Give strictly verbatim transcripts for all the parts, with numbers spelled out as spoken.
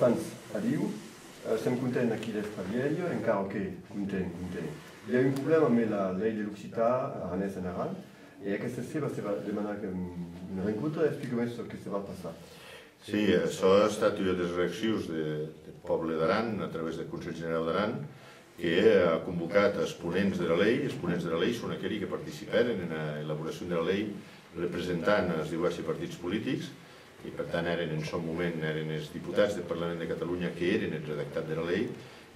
Fans adiu, eh, sèm contents aquí d'èstre a Vielha, encara que contents, contents. I a un problèma amb la lei de l'occitan aranés en Aran, e aquesta sèba se va demanar que, mm, un rencontre, explica-me çò que se va passar. Sí, açò a estat ua des reaccions de, deth pòble d'Aran a través deth Conselh Generau d'Aran, que a convocat es ponents dera lei. Es ponents dera lei son aqueri que participèren ena elaboracion dera lei representant es diuèrsi partits politics, e per tant èren en sòn moment, èren es diputats deth Parlament de Catalonha que heren eth redactat dera lei,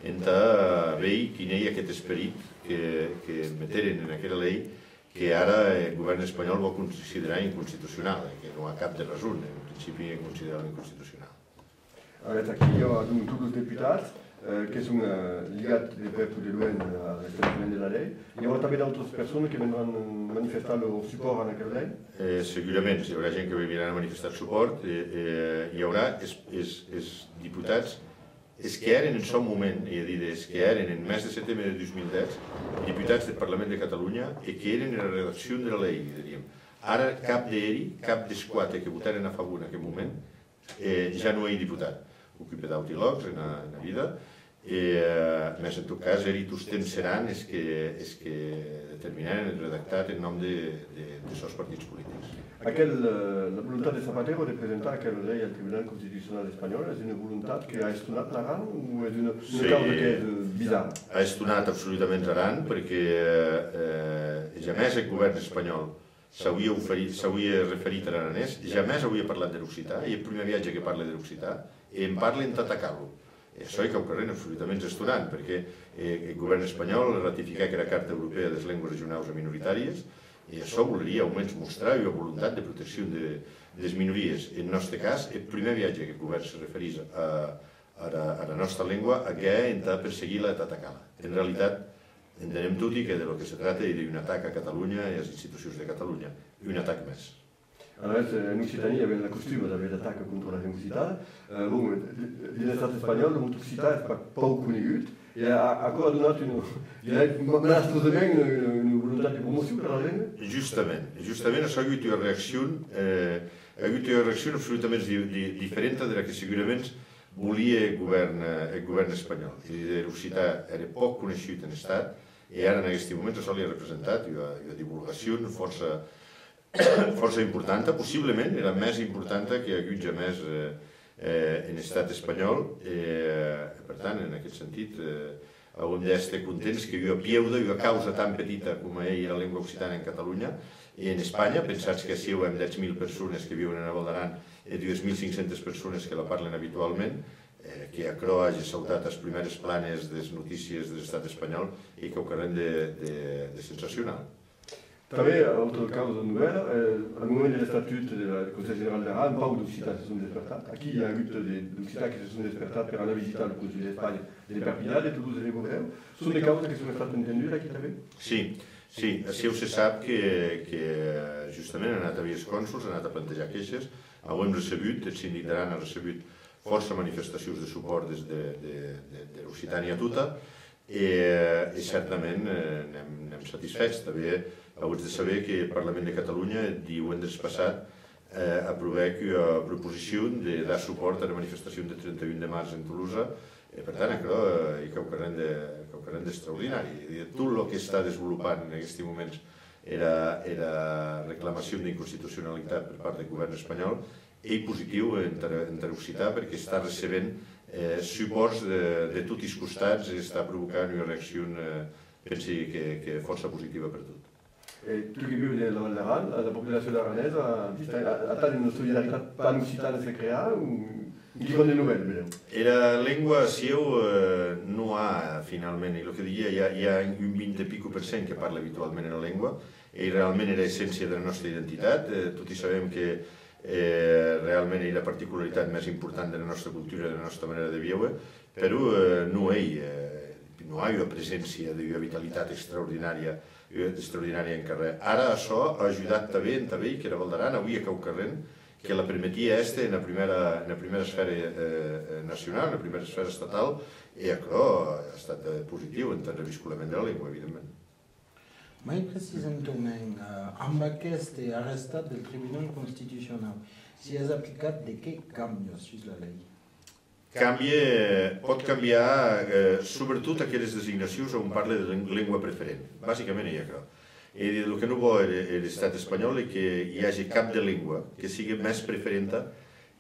entà veir quin ei aqueth esperit que, que meteren en aquera lei, que ara eth govèrn espanhòl vò considerar inconstitucionau, e que non a cap de rason, en principi, en considerar inconstitucionau. Aguest aquí, i a, donc, tots los deputats, eh, que son, eh, ligats de prèp o de luenh a l'establiment de la lei. I aurà tanben d'autras personas que vendràn manifestar lor supòrt en aquel lei? Eh, segurament, i aurà gent que veniràn a manifestar eth supòrt, e, e i aurà es, es, es diputats, es que èren en sòn moment, ei a díder, es que èren en mes de setembre de dos mil dètz, diputats deth Parlament de Catalonha e que èren ena redaccion dera lei, diríem. Ara, cap d'eri, cap des quate que votèren a favor en aqueth moment, eh, ja non ei diputat. Ocupe d'auti lòcs ena, ena vida, e, eh, mès en tot cas, eri tostemps seràn es que, es que determinèren eth redactat en nòm de, de, de sòns partits politics. Aquel, eh, la volontat de Zapatero de presentar aquela lei al Tribunal Constitucional espanhòl es una volontat que a estonat l'Aran o es una, una causa que es, eh, bizarra? A estonat absolutament Aran, perque, eh, eh, jamès eth govèrn espanhòl s'auie oferit, s'auie referit ar aranés, jamès auie parlat der occitan, ei eth prumèr viatge que parle der occitan, e en parle entà atacar-lo. E açò ei quauquarren absolutament estonant, perque, eh, eth govèrn espanhòl ratificèc era Carta Europèa des Lengües Regionaus e Minoritàries, e açò volerie aumens mostrar ua volontat de proteccion de, des minories. En nòste cas, eth prumèr viatge qu'eth govèrn se referís a, ara, ara nòsta lengua, ac hè entà perseguir-la e atà atacar-la. En realitat, entenem toti que de lo que se tracte ei d'un atac a Catalonha e as institucions de Catalonha, un atac mès. Alavetz, eh, en Occitània avèm la costuma d'aver d'atacs contra la lenga occitana. Eh, bon, dins l'estat espanhòl, lo mot occitan es pas pauc conegut, e a-, a-, aquò a donat una, malastrosament, una, una, una volontat de promocion per la lenga? Justament, justament, açò a agut ua reaccion, eh, a agut ua reaccion absolutament di-, di-, diferenta de la que segurament volie eth govèrn, eh, eth govèrn espanhòl. Ei a díder, l'occitan ère pòc coneishut en estat, e ara, en aguesti moments, açò li a representat ua, ua divulgacion fòrça, fòrça importanta, possiblement era mès importanta que a agut jamès, eh, eh, en estat espanhòl, e, eh, per tant, en aqueth sentit, eh, auem d'èster contents que ua pièuda, ua causa tan petita coma ei era lengua occitana en Catalonha e en Espanha, pensatz que aciu èm dètz mil persones que viuen ena Val d'Aran e dues mil cinc centes persones que la parlen abitualment, eh, que aquerò age sautat as prumères planes des notícies der estat espanhòl, ei quauquarren de, de, de sensacionau. Tanben, autra causa novèla, eh, al moment de l'estatut de la, del Conselh Generau d'Aran, un pauc d'occitans se son despertats. Aquí i a agut de, d'occitans que se son despertats per anar visitar lo consul d'Espanha de Perpinhan, de Tolosa e de Bordeus. Son de causas que son estat entendudas aquí tanben? Sí, sí, aciu se sap que, que, eh, justament, an anat a veir es cònsols, an anat a plantejar queishes. Auem recebut, eth sindic d'Aran a recebut fòrça manifestacions de supòrt des de, de, de, de l'Occitània tota, e, e certament, eh, n'èm, n'èm satisfèts. Tanben auetz de saber que eth Parlament de Catalonha, eth diuendres passat, eh, aprovèc ua proposicion de dar supòrt ara manifestacion deth trenta un de març en Tolosa, e per tant, aquerò, eh, ei quauquarren de, quauquarren d'extraordinari. Ei a díder, tot lo que està desvolopant en aguesti moments era, era reclamacion d'inconstitucionalitat per part deth govèrn espanhòl, ei positiu entara, entara occitan, perque està recebent, eh, supòrts de, de toti es costats e està provocant ua reaccion, eh, pensi que, que fòrça positiva pertot. E tu que vius dins la Val d'Aran, la, la populacion aranesa, a, a, atann una solidaritat pan-occitana se crear, o quicòm de novèl, benlèu? Era lengua aciu, eh, non a, finalment, e lo que didia, i a, i a un vint e pico per cent que parla abitualment era lengua, ei realment era esséncia dera nòsta identitat. Eh, toti sabem que, eh, realment ei era particularitat mès important dera nòsta cultura, dera nòsta manèra de víuer, però, eh, non ei, eh, non a ua preséncia de ua vitalitat extraordinària, eh, extraordinària en carrèr. Ara, açò a ajudat tanben entà veir qu'era Val d'Aran auie quauquarren que la permetie èster ena prumèra, ena prumèra esfèra, eh, eh, nacionau, ena prumèra esfèra estatal, e aquerò a estat, eh, positiu entà eth reviscolament dera lengua, evidentment. Mai precisament, eh, amb aqueste arrestat del Tribunal Constitucionau, si es aplicat, de qué càmbia sus la lei? Cambie, pòt cambiar, eh, sobretot aqueles designacions on parle de leng-, lengua preferent. Basicament ei aquò. E lo que non vò er, er Estat espanhòl ei que i age cap de lengua que sigue mès preferenta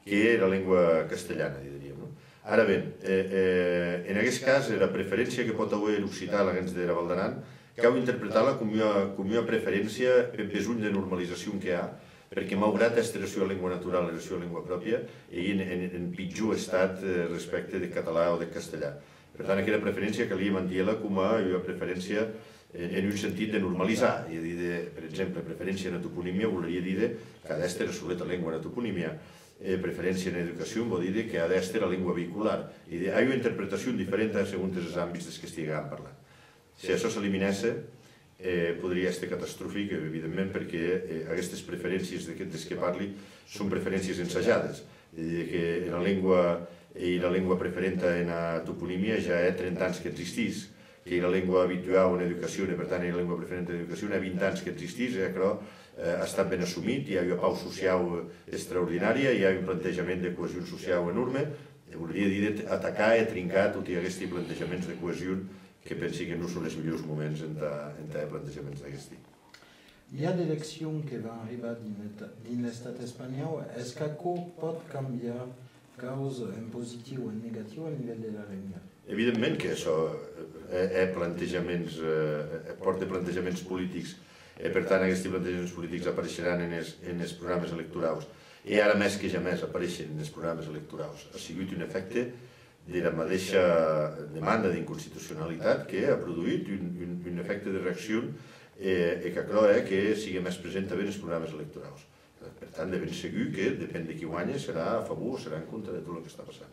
que era lengua castelhana, dideríem, non? Ara ben, eh, eh, en aguest cas, era preferéncia que pòt auer er occitan laguens dera Val d'Aran, cau interpretar-la com ua, com ua preferéncia peth besonh de normalizacion que a, perque maugrat èster era sua lengua natural, era sua lengua pròpia, ei en, en, en pitjor estat, eh, respècte deth catalan o deth castelhan. Per tant, aquera preferéncia calie mantier-la coma ua preferéncia en, en un sentit de normalizar, ei a díder, per exemple, preferéncia ena toponimia volerie díder qu'a d'èster era soleta lengua ena toponimia, e preferéncia ena educacion vò díder que a d'èster era lengua veïcular. Ei a díder, a ua interpretacion diferenta segontes es ambits des qu'estigam parlant. Se açò s'eliminèsse, eh, podrie èster catastrofic, evidentment, perque, eh, aguestes preferéncies de que, des que parli son preferéncies ensajades. Ei a díder que era lengua, ei era lengua preferenta ena toponimia ja hè trenta ans qu'existís, qu'ei era lengua abituau en educacion, e per tant ei era lengua preferenta en educacion, hè vint ans qu'existís, e aquerò, eh, a estat ben assumit, i a ua pau sociau, eh, extraordinària, i a un plantejament de coesion sociau enòrme, e volerie díder atacar e trincar toti aguesti plantejaments de coesion que pensi que non son es milhors moments entà, entà hèr plantejaments d'aguesti. I a d'eleccions que van arribar dins l'Eta-, dins l'Estat espanhòu. Es qu'aquò pòt cambiar causa en positiu o en negatiu a nivèl de la lenga? Evidentment que açò, eh, hè, hè plantejaments, eh, pòrte plantejaments politics, e per tant aguesti plantejaments politics apareisheràn enes, enes programes electoraus. E ara mès que jamès apareishen enes programes electoraus. A sigut un efècte dera madeisha demanda d'inconstitucionalitat que a produït un, un, un efècte de reaccion, e, e qu'aquerò hè que sigue mès present tanben enes programes electoraus. Per tant, de ben segur que, depen de qui guanhe, serà a favor o serà en contra de tot lo qu'està passant.